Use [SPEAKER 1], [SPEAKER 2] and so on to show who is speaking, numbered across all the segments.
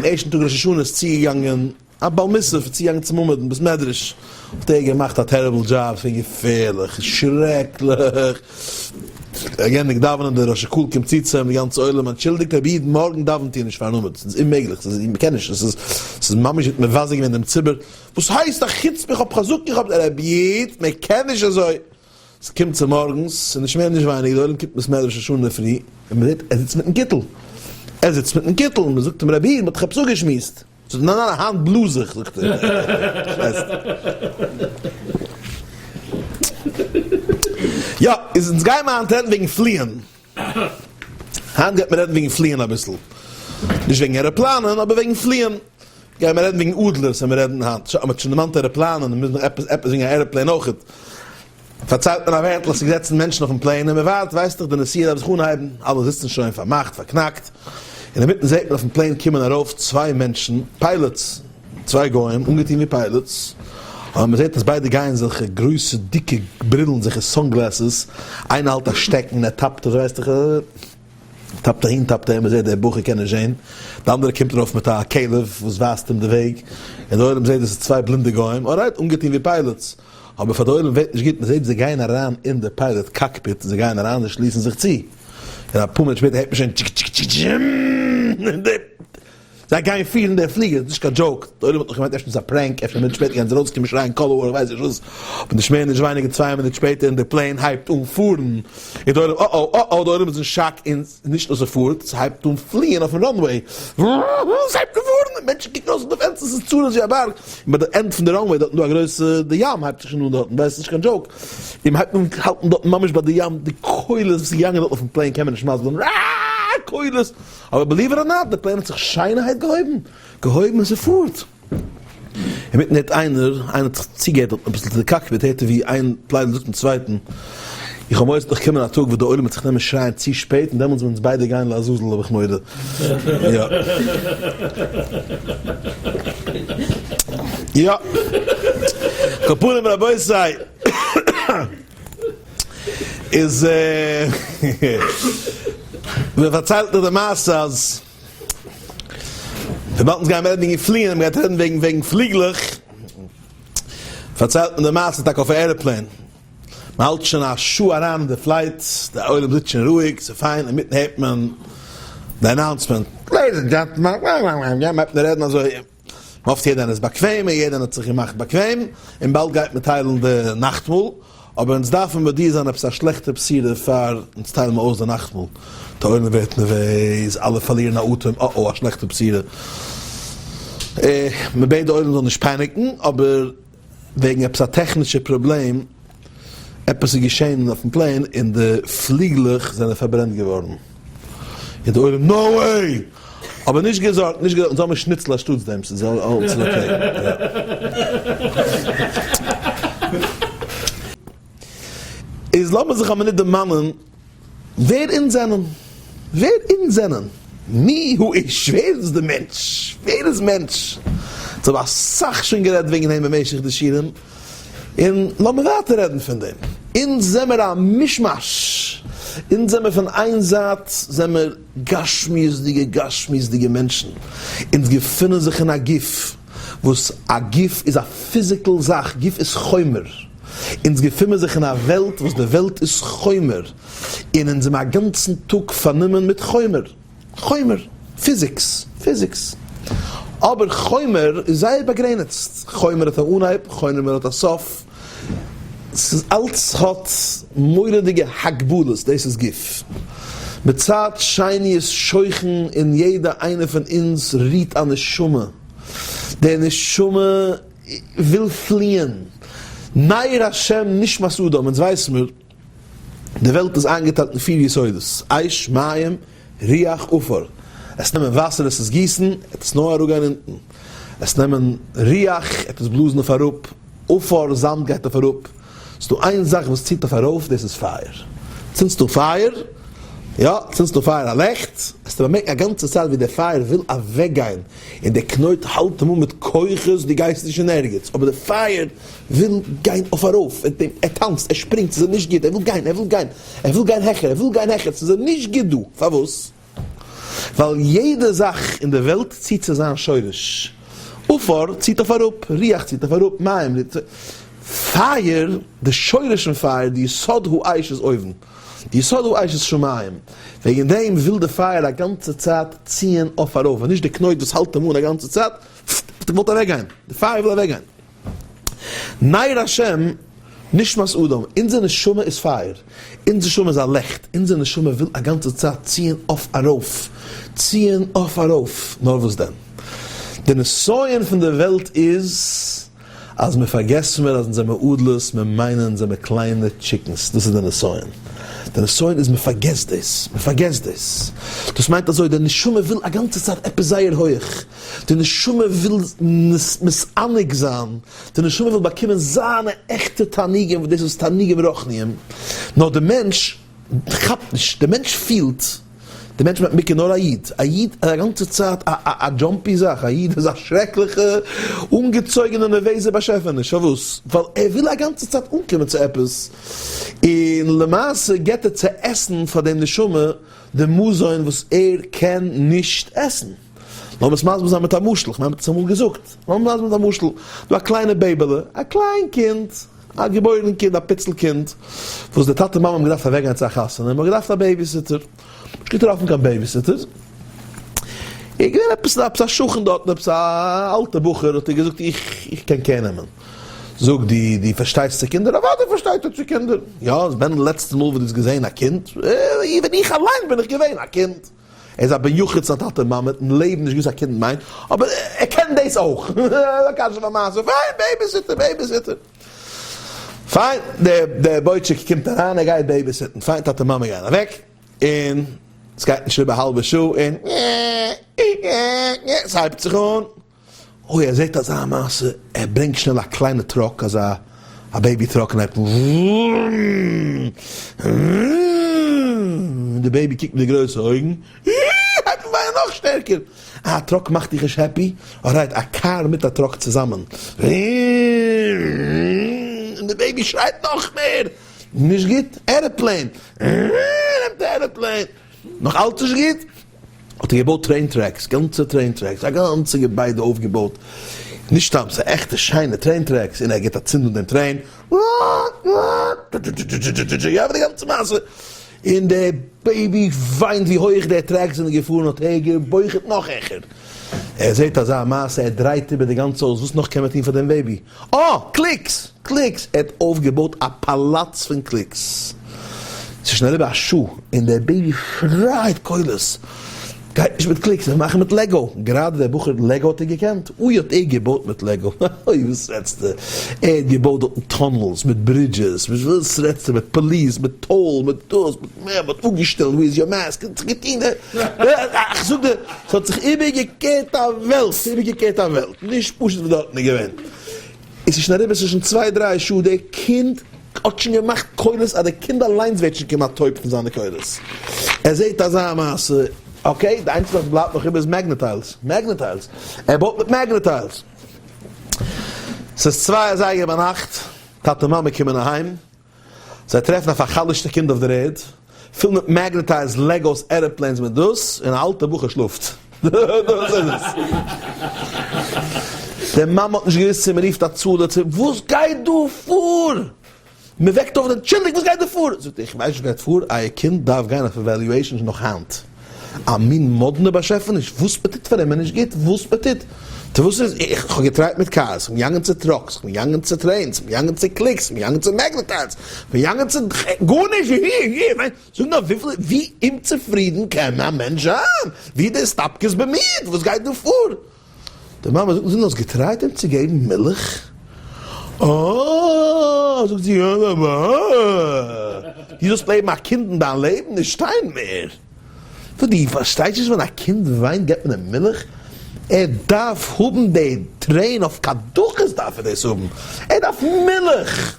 [SPEAKER 1] ערשטן טאג ראש השנה איז צוגעגאנגען א בעל מוסף איז צוגעגאנגען צום עמוד אין בית מדרש, האט ער געמאכט א terrible job, ס'איז געווען געפערליך, שרעקליך, ער געענדיגט דאווענען, דער ראש הקהל קומט צו צו אים, די גאנצע עולם, אנטשולדיגט רבי איד, מארגן דאווענט איר נישט פארן עמוד, ס'איז אוממעגליך, ס'איז, מ'קען נישט, ס'איז, ס'איז ממש איר האט מבזה געווען דעם ציבור, וואס הייסט א חוצפה, איך האב חזקה, איך האב, רבי איד, מ'קען נישט אזוי. ס'קומט צומארגנס, ס'איז נישט מער נישט ווייניגער, די עולם קומט בית מדרש ראש השנה אינדערפרי, און מ'זעט ער זיצט מיטן קיטל, ער זיצט מיטן קיטל, און מ'זאגט אים רבי מ'האט דאך עפעס אפגעשמועסט, זאגט ער ניין ניין היינט בלאז איך, זאגט ער. יא, איז אונז גיימער היינט רעדן וועגן פליען. היינט גייט מען רעדן וועגן פליען אביסל. נישט וועגן עראפלאנען, אבער וועגן פליען. גייען מיר רעדן וועגן אדלערס ווען מיר רעדן היינט. שוין, מ'האט שוין דערמאנט עראפלאנען, מוז מען עפעס עפעס וועגן א airplane אויכעט. פארציילט מען א ווערטל אז ס'איז געזעצן מענטשן אויפן plane און מ'ווארט, ווייסט דאך די נסיעה דארף זיך אנהייבן, אלע זיצן שוין פארמאכט, פארקנאקט. און אינמיטן זעט מען אויפן plane קומען ארויף צוויי מענטשן, pilots, צוויי גוים אנגעטון ווי pilots, אבער מען זעט אז ביידע גייען אזעלכע גרויסע דיקע ברילן, אזעלכע sunglasses, איינער האלט א שטעקן און ער טאפט אזוי ווייסט איך, טאפט אהין טאפט אהין, מען זעט דער בחור קען נישט זען, די אנדערע קומט ארויף מיט א כלב וואס ווייזט אים די וועג, און די עולם זעט דאס איז צוויי בלינדע גוים, alright אנגעטון ווי pilots, אבער פאר די עולם ווערט נישט גוט, מען זעט זיי גייען אריין אין די pilot cockpit, זיי גייען אריין זיי שליסן זיך צו, און אפאר מינוט שפעטער הערט מען שוין טשיק טשיק טשיק טשיק, זיי גייען פירן דער פליגער, ס'איז נישט קיין joke, די עולם האט נאך געמיינט אפשר איז א prank, אפשר א מינוט שפעטער גייען זיי ארויסקומען שרייען קול אור ווייס איך וואס, אבער נישט מער נישט ווייניגער צוויי מינוט שפעטער און די plane הייבט אן פארן, און די עולם אה אה אה אה די עולם איז אין שאק און נישט נאר ס'פארט, ס'הייבט אן פליען אויפן runway, ס'הייבט אן פארן, און מענטשן קוקן ארויס פון די פענסטער ס'איז צרות ווי א בארג, און ביי די end פון די runway דארטן דא א גרויסע די ים הייבט זיך שוין אן דארטן, ווייסט נישט קיין joke, און מ'הייבט אן האלטן דארטן ממש ביי די ים, די קולות וואס איז געגאנגען דארט אויפן plane קען מען נישט מסביר זיין, קולות. אבער believe it or not, די plane האט זיך שיינערהייט געהויבן, געהויבן און ס'פארט. אינמיטן הערט איינער, איינער האט זיך צוגעהערט דארטן אביסל צו די cockpit, הערט ער ווי איין pilot זאגט צום צווייטן, איך האב מורא ס'וועט נאך קומען א טאג וואס די עולם וועט זיך נעמען שרייען צו שפעט און דעמאלטס וועלן אונז ביידע גיין לעזאזל האב איך מורא. יא. יא. כל פנים רבותי. איז מען פארציילט נאך די מעשה אז וויבאלד אונז גייען רעדן וועגן פליען און מען גייט רעדן וועגן וועגן פליגלעך פארציילט מען די מעשה טאקע אויף א airplane מען האלט שוין א שעה אריין אין די flight די עולם זיצט שוין רואיג ס'איז פיין אינמיטן הערט מען די announcement ladies and gentlemen מען הייבט אן רעדן אזוי. מ'האפט יעדער איז באקוועם און יעדער האט זיך געמאכט באקוועם, און באלד גייט מען טיילן די נאכטמאל, אבער אונז דארפן מודיע זיין עפעס א שלעכטע בשורה פאר אונז טיילן מיר אויס די נאכטמאל, די עולם ווערט נערוועז, אלע פארלירן א אטעם, אה אה א שלעכטע בשורה, מ'בעט די עולם זאל נישט panic ן, אבער וועגן עפעס א טעכנישע פראבלעם, עפעס איז געשען אויפן plane און די פליגלעך זענען פארברענט געווארן, און די עולם no way! אבער נישט געזארגט, נישט געזארגט, אונז האמיר שניצל אנשטאטס דעם, ס'איז אלעס okay. איז לאמיר זיך א מינוט דערמאנען ווער אונז זענען, ווער אונז זענען, מי הוא איש, ווער איז די מענטש, ווער איז מענטש, אונז האבן אסאך שוין גערעדט וועגן דעם במשך די שיעורים, און לאמיר ווייטער רעדן פון דעם, אונז זעמער א מישמאש, אונז זעמער פון איין זייט זעמער גשמיות'דיגע גשמיות'דיגע מענטשן, אונז געפינען זיך אין א גוף, וואס א גוף איז א physical זאך, גוף איז חומר, אונז געפינען זיך אין א וועלט וואס די וועלט איז חומר, און אונז זעמער א גאנצן טאג פארנומען מיט חומר, חומר, physics, physics. אבער חומר איז זייער באגרעניצט, חומר האט א אנהייב, חומר האט א סוף, ס'איז אלץ האט מורא'דיגע הגבלות, דאס איז גוף. מצד שני איז שוכן אין יעדע איינע פון אונז רוהט א נשמה, די נשמה וויל פליען, נר השם נשמת אדם, אונז ווייס מיר די וועלט איז איינגעטיילט אין פיר יסודות, אש, מים, רוח, עפר, עס נעמען וואסער עס איז גיסן, עט עס נאר אראפגיין אונטן, עס נעמען רוח, עט עס בלאזן אויף אראפ, עפר, זאמד גייט אויף אראפ, ס'דא איין זאך וואס ציט אויף ארויף, דאס איז פייער. צינדסטו פייער, יא, צינדסטו פייער א לעכט, וועסטו באמערקן א גאנצע צייט ווי דער פייער וויל אוועקגיין, און דער קנויט האלט אים אן מיט כוחות, דו גייסט נישט אין ערגעץ, אבער דער פייער וויל גיין אויף ארויף, ער טאנצט, ער שפרינגט, ס'איז אים נישט גוט, ער וויל גיין, ער וויל גיין, ער וויל גיין העכער, ער וויל גיין העכער, ס'איז אים נישט גוט דא, פארוואס? ווייל יעדע זאך אין די וועלט ציט צו זיין שורש. עפר ציט אויף אראפ, רוח ציט אויף אראפ, מים ציט. פייער, די שורש פון פייער, די יסוד האש איז אויבן. די יסוד האש איז שמים. וועגן דעם וויל די פייער א גאנצע צייט ציען אויף ארויף, ווען נישט די קנויט וואס האלט אים אן א גאנצע צייט, וואלט ער געוואלט אוועקגיין. די פייער וויל אוועקגיין. נר השם נשמת אדם, אונזער נשמה איז פייער, אונזער נשמה איז א לעכט, אונזער נשמה וויל א גאנצע צייט ציען אויף ארויף, ציען אויף ארויף, נאר וואס דען? די נסיון פון די וועלט איז אז מען פארגעסט מיר אז אונז זעמער אדלערס, מיר מיינען אונז זעמער קליינע טשיקנס, דאס איז די נסיון, די נסיון איז מען פארגעסט דאס, מען פארגעסט דאס, דאס מיינט אזוי, די נשמה וויל א גאנצע צייט עפעס זייער הויעך, די נשמה וויל מתענג זיין, די נשמה וויל באקומען זיינע עכטע תענוגים וואס דאס איז תענוגים רוחניים, נאר די מענטש כאפט נישט, די מענטש פילט, די מענטש מיינט בעיקר נאר א איד, א איד איז א גאנצע צייט א א jumpy זאך, א איד איז א שרעקליכע אנגעצויגענע נערוועזע באשעפעניש, פארוואס? ווייל ער וויל א גאנצע צייט אנקומען צו עפעס, און למעשה געבט ער צו עסן פאר דעם נשמה די מזון וואס ער קען נישט עסן. לאמיר עס מסביר זיין מיט א משל, כ'מיין מ'האט עס אמאל געזאגט, לאמיר מסביר מיט א משל, דא א קליינע בעיבעלע, א קליין קינד, א געבוירן קינד, א פיצל קינד, וואס די טאטע מאמע האבן געדארפט אוועקגיין צו א חתונה, מ'האט געדארפט א babysitter, נישט געטראפן קיין babysitter, איז געווען עפעס עפעס א שכן דארטן, עפעס א אלטע בחור, האט ער געזאגט איך איך קען קער נעמען, זאג דו דו פארשטייסט צו קינדער? אוודאי פארשטייט ער צו קינדער, יא, ווען די לעצטע מאל וואס דו האסט געזען א קינד? ווען איך אליין בין איך געווען א קינד. ער איז א בן יחיד צו זיין טאטע און מאמע, אין לעבן נישט געוואוסט א קינד מיינט, אבער ער קען דאס אויך. א קשיא פאר מעשה, פיין, babysitter, babysitter. פיין, דער בויטשיק קומט אריין, ער גייט babysit ן, פיין, טאטע מאמע גייען אוועק, און ס'גייט נישט איבער א האלבע שעה, און ס'הייבט זיך אן. אוי ער זעט אזא מעשה, ער ברענגט שנעל א קליינע truck, אזא א baby truck און הייבט אן און די baby קוקט מיט די גרויסע אויגן, הייבט אן וויינען נאך שטערקער, א truck מאכט דיך נישט happy? Alright א קאר מיט א truck צוזאמען, און די baby שרייט נאך מער, נישט גוט? Airplane, נעמט די airplane, נאך אלץ נישט גוט? האט ער געבויט train tracks, גאנצע train tracks, א גאנצע געביידע אויפגעבויט, נישט סתם, ס'איז עכטע שיינע train tracks, און ער גיבט א צינד אן דעם train, יא די גאנצע מעשה, און די baby וויינט ווי הויעך די tracks זענען געפארן האט ער געבוכה'ט נאך העכער, ער זעט אזא מעשה, ער דרייט איבער די גאנצע הויז, וואס נאך קען מען טון פאר דעם baby, אה! קליקס! קליקס! ער האט אויפגעבויט א פאלאץ פון קליקס. ס'איז שוין אריבער א שעה און דער baby שרייט קולות. גייט נישט מיט קליקס, איך מאך מיט Lego. גראדע דער בחור Lego האט ער געקענט. אוי האט ער געבויט מיט Lego. אוי וואס רעדסטו. ער האט געבויט דארטן tunnels מיט bridges מיט וואס רעדסטו מיט police מיט toll מיט דאס מיט מער מ'האט אפגעשטעלט וואו איז your mask האט זיך געטון איך זאג דיר ס'האט זיך איבערגעקערט א וועלט. ס'איז איבערגעקערט א וועלט. נישט פשוט וואס דארטן איז געווען. עס איז שוין אריבער ס'איז שוין צוויי דריי שעה דער קינד האט שוין געמאכט קולות אז דער קינד אליינס ווערט שוין כמעט טויב פון זיינע קולות ער זעהט אזא מעשה okay די איינציגסטע וואס בלייבט נאך איבער איז Magna-Tiles Magna-Tiles ער בויט מיט Magna-Tiles ס'איז צוויי אזייגער ביינאכט טאטע מאמע קומען אהיים זיי טרעפן א פאר'חלש'טע קינד אויף דער ערד, פול מיט Magna-Tiles, Legos, airplanes מיט דאס, און א אלטע בחור שלאפט. דאס איז עס. די מאמע האט נישט געוואוסט צו מען רופט הצלה צו וואס גייט דא פאר? מען וועקט אויף די אנטשולדיגט וואס גייט דא פאר? זאגט ער איך ווייס נישט וואס גייט פאר, אייער קינד דארף גיין אויף evaluation נאך היינט. א מין מאדנע באשעפעניש, וואס מען טוט פאר אים איז נישט גוט, וואס מען טוט, טא וואס איז, איך האב געטרייט מיט cars, כ'בין געגאנגען צו trucks, כ'בין געגאנגען צו trains, כ'בין געגאנגען צו קליקס, כ'בין געגאנגען צו Magna-Tiles, כ'בין געגאנגען צו גארנישט, זאג נאר וויפיל, ווי אומצופרידן קען א מענטש זיין, ווי די הסתפקות במיעוט, וואס גייט דא פאר? די מאמע זאגט, זינט דו האסט געטרייט אים צו געבן מילך? אה, זאגט זי, דו זאלסט לעבן א קינד אין דיין לעבן נישט שטיין מער. וואס דו פארשטייסט נישט ווען א קינד וויינט געבט מען אים מילך? ער דארף האבן די train אויף קדחת דארף ער דאס האבן, ער דארף מילך!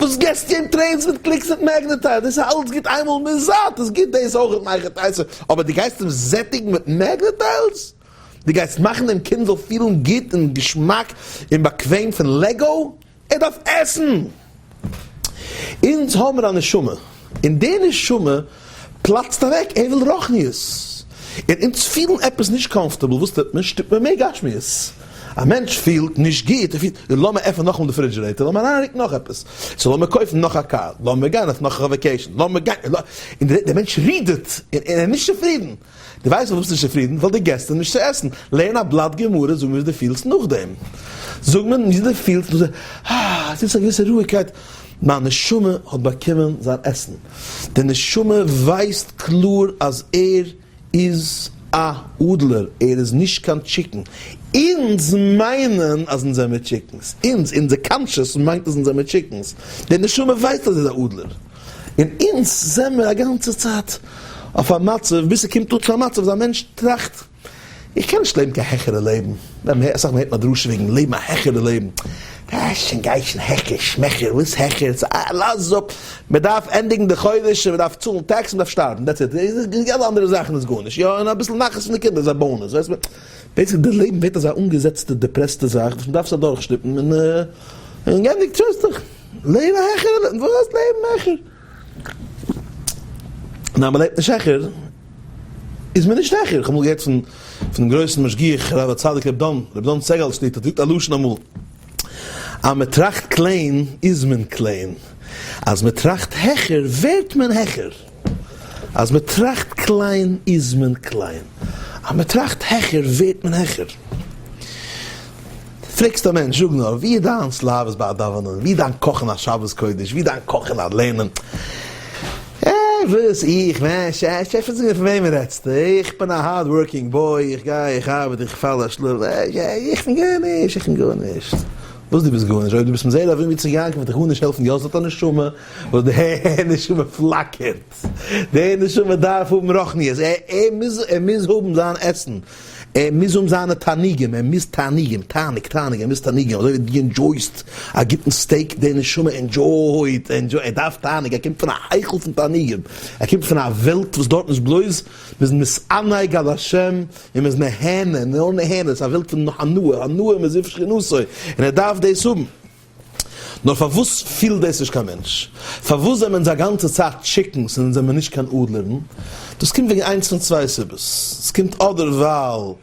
[SPEAKER 1] וואס געסטו אים trains מיט קליקס מיט Magna-Tiles? דאס איז אלץ גוט איינמאל מ'איז זאט איז גוט דאס אויך מהיכי תיתי, אבער דו גייסט אים זעטיגן מיט Magna-Tiles? דו גייסט מאכן דעם קינד זאל פילן גוט און געשמאק און באקוועם פון Lego? ער דארף עסן! אונז האמיר א נשמה, און די נשמה פלאצט אוועק, ער וויל רוחניות! און אונז פילן עפעס נישט comfortable, וואס טוט מען? שטופט מען מער גשמיות. א מענטש פילט נישט גוט, ער פילט, לאמיר עפענען נאכאמאל די refrigerator, לאמיר אריינרוקן נאך עפעס, so לאמיר קויפן נאך א קאר, לאמיר גיין אויף נאך א vacation, לאמיר גיין, און דער מענטש רודערט, און ער איז נישט צופרידן. דו ווייסט פארוואס ביסט נישט צופרידן? ווייל דו געסט אים נישט צו עסן. לערן א בלאט גמרא, זאג מיר ווי דו פילסט נאכדעם. זאג מיר ווי דו פילסט נאכדעם. אה, עס איז א געוויסע רואיגקייט. מיין נשמה האט באקומען זיין עסן. די נשמה ווייסט קלאר אז ער איז א אדלער, ער איז נישט קיין chicken. אונז מיינען אז אונז זעמיר chickens. אונז, אונזער conscious מיינט אז אונז זעמיר chickens. די נשמה ווייסט אז ער איז א אדלער. און אונז זעמיר א גאנצע צייט אויף א מצב, ביז ס'קומט אן צו א מצב אז א מענטש טראכט, איך קען נישט לעבן קיין העכערע לעבן, אסאך מאל הערט מען א דרשה וועגן לעבן א העכערע לעבן, גיי שוין גיי שוין העכער שמעכער, וואס העכער, לאז אפ, מען דארף ענדיגן די חודש, מען דארף צאלן tax, מען דארף שטארבן, that's it, די אלע אנדערע זאכן איז גארנישט, יא און אביסל נחת פון די קינדער איז א bonus, ווייסט מען, basically די לעבן ווערט אזא אנגעזעצטע דעפרעסטע זאך וואס מען דארף עס אדורכשטופן און און גענדיגט, טרעסט דיך, לעב א העכערע לעבן, וואס לעבן העכער? ניין מען לעבט נישט העכער. איז מען נישט העכער, איך האב אמאל געהערט פון פונעם גרויסן משגיח הרב הצדיק ר' דן, ר' דן סגל שליט א האט געזאגט א לשון אמאל, אז מען טראכט קליין איז מען קליין, אז מען טראכט העכער ווערט מען העכער, אז מען טראכט קליין איז מען קליין, אז מען טראכט העכער ווערט מען העכער. פרעגסט א מענטש, זאג נאר, ווי איז דיין התלהבות ביי א דאווענען? ווי איז דיין קאכן א שבת קודש? ווי איז דיין קאכן א לערנען? אה, וואס? איך? ווען? ש ש פון וועמען רעדסטו? איך בין א hard working boy, איך גיי, איך ארבעט, איך פאל א שלאף, איך בין גארנישט, איך בין גארנישט. וואס דו ביסט גארנישט? אויב דו ביסט מזרע אברהם יצחק יעקב וועט דיך גארנישט העלפן, די האסט דארט א נשמה וואס די נשמה פלאקערט, די נשמה דארף האבן רוחניות, ער מוז, ער מוז האבן זיין עסן, ער מוז האבן זיינע תענוגים, ער מוז תענוגים, תענוג, תענוג, ער מוז תענוגים, אזוי ווי דו enjoy סט א גוטן steak, די נשמה enjoy ט, enjoy, ער דארף תענוג, ער קומט פון א היכל פון תענוגים, ער קומט פון א וועלט וואס דארטן איז בלויז, מ'איז מתענג על השם, און מ'איז נהנה, נאר נהנה, ס'איז א וועלט פון הנאה, הנאה מזיו שכינותו, און ער דארף דאס האבן. נאר פארוואס פילט דאס נישט קיין מענטש? פארוואס זענען אונז א גאנצע צייט chickens און אונז זעמיר נישט קיין אדלערן? דאס קומט וועגן איינס פון צוויי סיבות. עס קומט אדער ווייל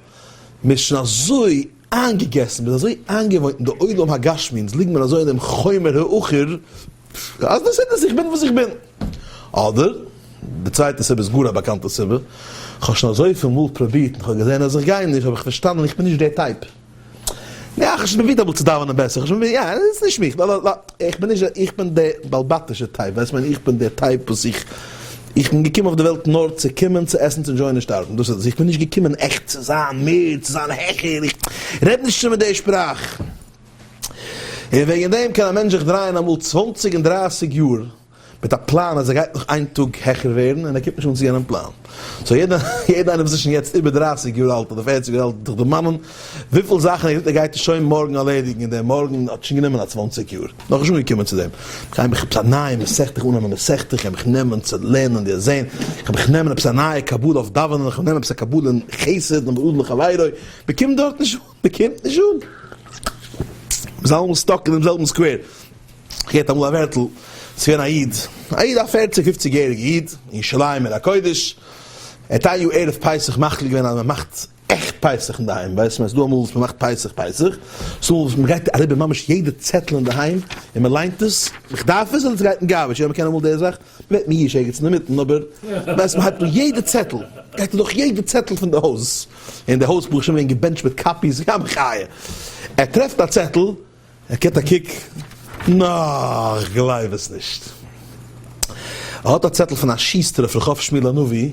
[SPEAKER 1] מ'איז שוין אזוי איינגעגעסן, מ'איז אזוי איינגעוואוינט אין די עולם הגשמי, אונז ליגן מיר אזוי אין דעם חומר העכור, אז דאס איז דאס, איך בין וואס איך בין. אדער, די צווייטע סיבה איז גאר א באקאנטע סיבה, כ'האב שוין אזויפיל מאל פרובירט און כ'האב געזען אז איך גיי נישט, האב איך פארשטאנען איך בין נישט דער type. יא, איך האב שוין פרובירט אמאל צו דאווענען בעסער, איך האב שוין פרובירט, יא, עס איז נישט מיך, לא, לא, לא, איך בין נישט, איך בין דער בעל בתישע type, ווייסט מען, איך בין דער type וואס איך, איך בין געקומען אויף די וועלט נאר צו קומען, צו עסן, צו enjoy ען און שטארבן, דאס איז עס, איך בין נישט געקומען עכט צו זיין מער, צו זיין העכער, איך רעד נישט צו מיט די שפראך. און וועגן דעם קען א מענטש זיך דרייען אמאל צוואנציג און דרייסיג יאר, מיט א פלאן אז ער גייט נאך איין טאג העכער ווערן און ער קומט נישט אן צו יענעם פלאן. so יעדער יעדער איינער וואס איז שוין יעצט איבער דרייסיג יאר אלט אדער פערציג יאר אלט זיך דערמאנען וויפיל זאכן ער געזאגט ער גייט עס שוין מארגן ארלעדיגן און דער מארגן האט שוין גענומען א צוואנציג יאר נאכנישט אנגעקומען צו דעם. כ'גיי מיך עפעס א נייע מסכת איך אננעמען מסכת איך גיי מיך נעמען צו לערנען די זען איך גיי מיך נעמען עפעס א נייע קבלה אויף דאווענען איך גיי נעמען עפעס א קבלה אין חסד און בין אדם לחבירו מ'קומט דארט נישט אן מ'קומט נישט אן מ'איז אלעמאל stuck אינעם זעלבן square. כ'געהערט אמאל א ווערטל, ס'איז געווען א איד, א איד א פערציג פופציג יעריגע איד, אין ירושלים עיר הקודש, ער האט איין יאר ערב פסח מחליט געווען אז מ'מאכט עכט פסח אינדערהיים, ווייסט מען, ס'איז דא אמאל וואס מ'מאכט פסח פסח, ס'איז דא אמאל וואס מ'גייט אריבער ממש יעדע צעטל אינדערהיים און מ'ליינט עס, איך דארף עס אדער ס'גייט אין garbage, יא מ'קען אמאל די זאך, מ'ווערט מיואש ערגעץ אינדערמיטן, אבער ווייסט מ'הייבט אן יעדע צעטל, גייט אדורך יעדע צעטל פון די הויז, און די הויז ברוך השם געווען געבענטשט מיט copies, יא מחיה, ער טרעפט א צעטל, ער גיבט א קוק, נא, איך גלייב עס נישט. ער האט א צעטל פון א שוסטער אויף רחוב שמואל הנביא,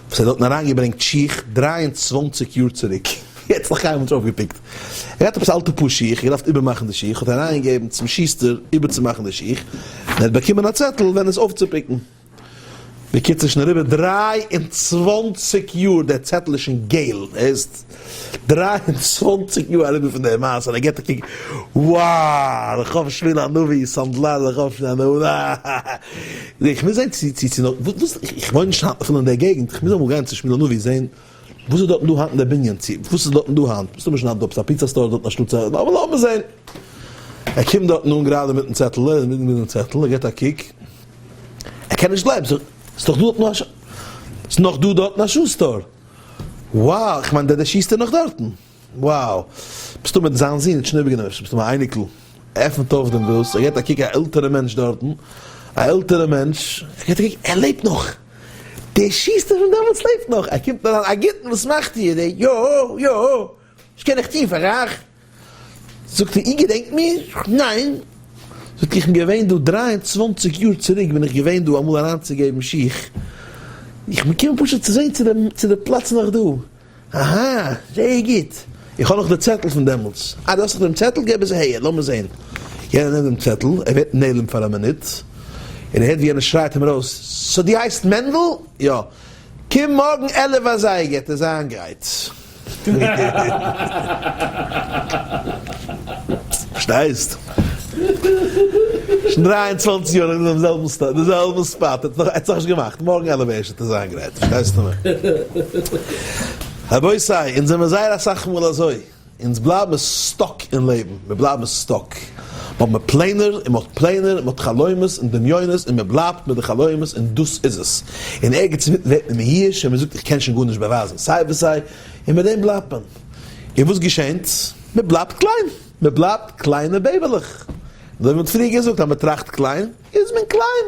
[SPEAKER 1] וואס ער האט דארטן אריינגעברענגט שיך 23 יאר צוריק. ער האט עס נאך קיינמאל נישט אויפגעפיקט. ער האט עפעס אלטע פאר שיך, געדארפט איבערמאכן די שיך, האט ער אריינגעגעבן צום שוסטער איבערצומאכן די שיך, און ער האט באקומען א צעטל ווען עס אויפצופיקן. בקיצור שוין אריבער 23 יאר דער צעטל איז שוין געל, ער איז 23 יאר אריבער פון דער מעשה און ער געט א קוק wow רחוב שמואל הנביא סנדלר רחוב שמואל הנביא איך מוז זען צו צו צו וואס איך וואוין נישט היינט אפילו אין דער געגנט איך מוז אמאל גיין צו שמואל הנביא זען וואס איז דארטן דא היינט אין דער בנין צו וואס איז דארטן דא היינט מסתמא שוין היינט דא עפעס א pizza store דארטן אנשטאט אבער לאמיר זען ער קומט דארטן אן גראדע מיטן צעטל מיטן צעטל ער געט א קוק. ער קען נישט גלייבן, ס'איז דאך דא דארטן א, ס'איז נאך דא דארטן א שו store. Wow, איך מיין דער שיסט איז נאך דארטן. Wow. מסתמא מיט זיין זון האט שוין איבערגענומען, אפשר מסתמא א אייניקל. ער עפנט אויף דעם דאס, ער געט א קוק א עלטערע מענטש דארטן, א עלטערע מענטש, ער געט א קוק, ער לעבט נאך! דער שוסטער פון דעמאלטס לעבט נאך! ער קומט אריין, א גוטן, וואס מאכט איר? דער, יא, יא, וואס קען איך טון פאר אייך? זאגט ער, איר געדענקט מיר? ניין. זאגט ער, איך בין געווען דא 23 יאר צוריק בין איך געווען דא אמאל אריינצוגעבן שיך, איך בין געקומען פשוט צו זען צו די פלאץ איז נאך דא. אהא, זייער גוט, איך האב נאך די צעטל פון דעמאלטס. אה, דו האסט נאך דעם צעטל? געב עס אהער, לאמיר זען. יענער נעמט דעם צעטל, ער ווערט נעלם פאר א מינוט, און ער הערט ווי יענער שרייט אים ארויס, so דו הייסט מענדל? יא. קום מארגן 11 אזייגער, וועט ער זיין גרייט. פארשטייסט? שוין 23 יאר אין דעם זעלבן סטאר, די זעלבן spot, ער האט זיך נישט געמאכט, מארגן 11 ערשט וועט ער זיין גרייט, פארשטייסטו מיר? רבותי, אונז זעמיר זייער אסאך מאל אזוי, אונז בלייבן stuck אין לעבן, מיר בלייבן stuck, מ'האט מיר פלענער און מ'האט פלענער, מ'האט חלומות און דמיונות און מ'בלייבט מיט די חלומות און דאס איז עס, און ערגעץ אינמיטן ווערט מען מיואש און מ'זאגט איך קען שוין גארנישט באווייזן סיי ווי סיי, און מיט דעם בלייבט מען. און וואס געשענט? מ'בלייבט קליין, מ'בלייבט קליינע בעבעלעך. אזוי ווי מ'האט פריער געזאגט אז מ'טראכט קליין, איז מען קליין.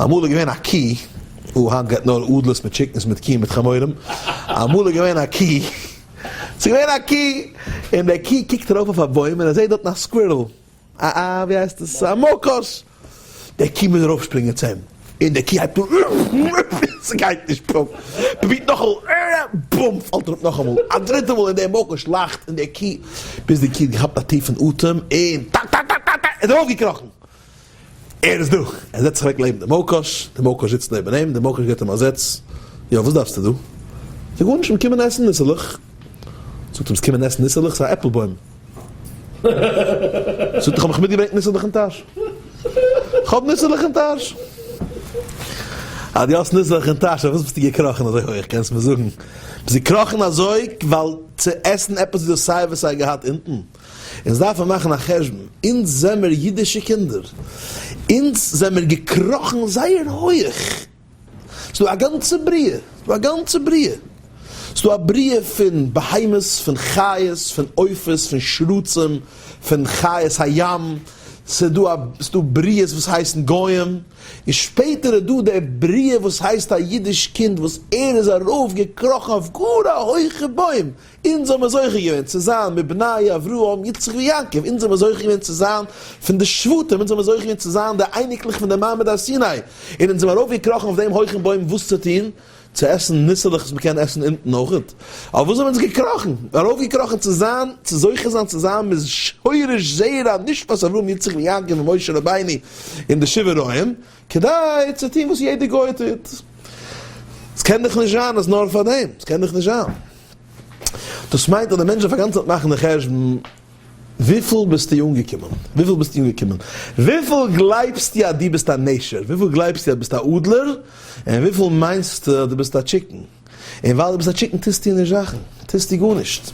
[SPEAKER 1] אמאל איז געווען א קי, או היינט גייט נאר אדלערס מיט טשיקנס מיט קי מיט חמורים, אמאל איז געווען א קי, ס'איז געווען א קי, און דער קי קוקט ארויף אויף א בוים און ער זעט דארטן א squirrel, א א ווי הייסט עס, א מאקאש, דער קי מוז ארויפשפרינגען צו אים, און דער קי הייבט אן, ס'גייט נישט, בום, פרובירט נאכאמאל, בום, פאלט אראפ נאכאמאל, א דריטע מאל, און דער מאקאש לאכט, און דער קי, ביז דער קי האט געכאפט א טיפן אטעם, און טאק טאק טאק טאק טאק, איז ארויפגעקראכן. ער איז דא! ער זעצט זיך אוועק לעבן די מאקאש, די מאקאש זיצט נעבן אים, די מאקאש געבט אים א זעץ, יא וואס דארפסטו דא? זאג גארנישט, מיר קומען עסן ניסעלעך. זאגט אים, קומען עסן ניסעלעך? ס'איז א עפל בוים. זאגט איך האב מיך מיטגעברענגט ניסעלעך אין טאש. כ'האב ניסעלעך אין טאש. אז דו האסט ניסעלעך אין טאש, פארוואס ביסטו געקראכן אזוי הויך, קענסט מיר זאגן? ביסט געקראכן אזוי ווייל צו עסן עפעס וואס דו האסט סיי ווי סיי געהאט אונטן? אונז דארפן מאכן א חשבון, אונז זעמער אידישע קינדער, אונז זעמער געקראכן זייער הויעך, ס'דא א גאנצע בריאה, ס'דא א גאנצע בריאה, ס'דא א בריאה פון בהמות, פון חיות, פון עופות, פון שרצים, פון חיות הים, ס'דא א, ס'דא בריאות וואס הייסן גוים, און שפעטער איז דא דער בריאה וואס הייסט א אידיש קינד וואס ער איז ארויף געקראכן אויף גאר א הויכע בוים, אונז האבן זוכה געווען צו זיין מבני אברהם יצחק ויעקב, אונז האבן זוכה געווען צו זיין פון די שבטים, אונז האבן זוכה געווען צו זיין די אייניקלעך פון די מעמד הר סיני, און אונז זענען ארויפגעקראכן אויף דעם הויכן בוים וואס צו טון? צו עסן ניסעלעך וואס מ'קען עסן אונטן אויכעט. אויף וואס זענען אונז געקראכן? ארויפגעקראכן צו זיין, צו זוכה זיין צו זיין משורש זרע נשמת אברהם יצחק ויעקב ומשה רבינו און די שבעה רועים, כדי צו טון וואס יעדער גוי טוט. ס'קען דאך נישט זיין אז נאר פאר דעם, ס'קען דאך נישט זיין. דאס מיינט אז דער מענטש דארף א גאנצע צייט מאכן די חשבון, וויפיל ביסטו אנגעקומען? וויפיל ביסטו אנגעקומען? וויפיל גלייבסטו אז דו ביסט א נשר? וויפיל גלייבסטו אז דו ביסט א אדלער? און וויפיל מיינסטו אז דו ביסט א chicken? און ווייל דו ביסט א chicken טוסטו נישט זאכן, טוסטו גארנישט.